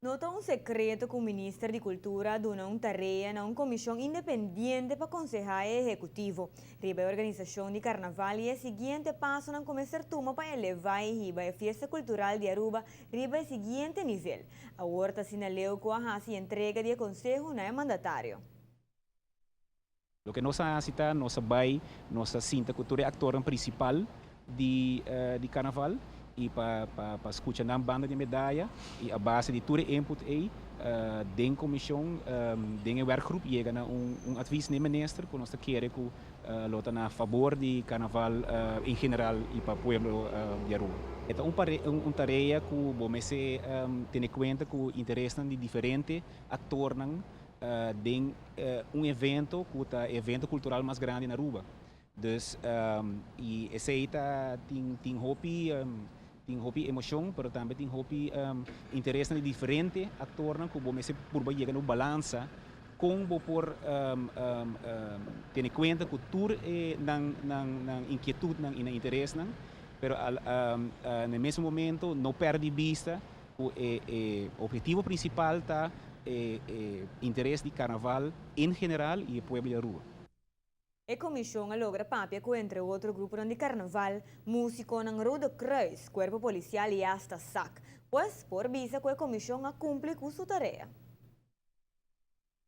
No ta un secreto cu Minister di Cultura a duna un tarea na un comision independiente pa conseha e ehecutivo riba e organisacion di Carnaval y e siguiente pasonan cu mester tuma pa eleva y hiba e fiesta cultural di Aruba riba e siguiente nivel. Awor ta asina leu cu a haci entrega di e conseho na e mandatario. Loke nos a hasi ta nos a bai, nos a sinta ku tur e aktornan prinsipal di di karnaval i pa pa pa skucha nan banda di medaya i a base di tur e input ei den komishon den e werkgroep yega na un un advis na e minister ku nos ta kere ku lo ta na fabor di karnaval en general i pa pueblo di Aruba. E ta un un tarea ku bo mester tene kuenta ku interesnan di diferente aktornan den un evento ku ta e evento kultural mas grandi na Aruba. Dus i esei ta tin tin hopi tin hopi emoshon pero tambe tin hopi interesnan di diferente aktornan ku bo mester purba yega na un balansa kon bo por tene kuenta ku tur e nan nan nan inkietutnan i nan interesnan pero al na e mesun momento no pèrdè di bista ku e e ophetivo prinsipal ta e e interes di karnaval en general i e pueblo di Aruba. E komishon a logra papia ku entre otro gruponan di karnaval, musikonan, Rode Kruis, kuerpo polisial i asta sac. Pues por bisa ku e komishon a kumpli ku su tarea.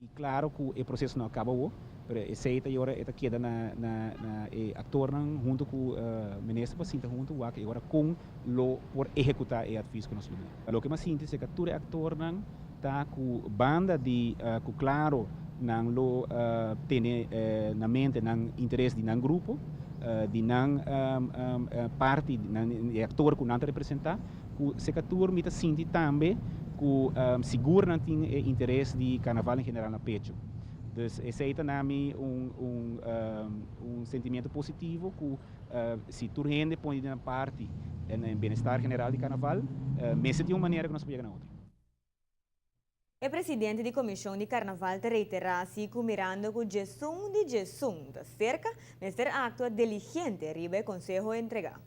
I klaro ku e proseso no a kaba awo, pero esei ta yora e ta keda na na na e aktornan huntu ku minister pa sinta huntu wak e ora kon lo por ehekutá e advis ku nos lo duna. Loke mi a sinti serka tur e aktornan ta ku banda di ku klaro nan lo tene na mente nan interes di nan grupo, di nan parti, nan e aktor ku nan ta representá, Ku Secatur mi ta sinti tambe ku sigur nan tin e interes di karnaval en general na pecho. Dus esei ta na mi un un un sentimiento positivo ku si tur hende pone di nan parti na e bienestar general di karnaval, mester tin un manera ku nos por yega na otro. E presidente di Komishon di Karnaval ta reiterá si ku mirando ku djesun di djesun ta serka, mester aktua diligente riba e konseho entregá.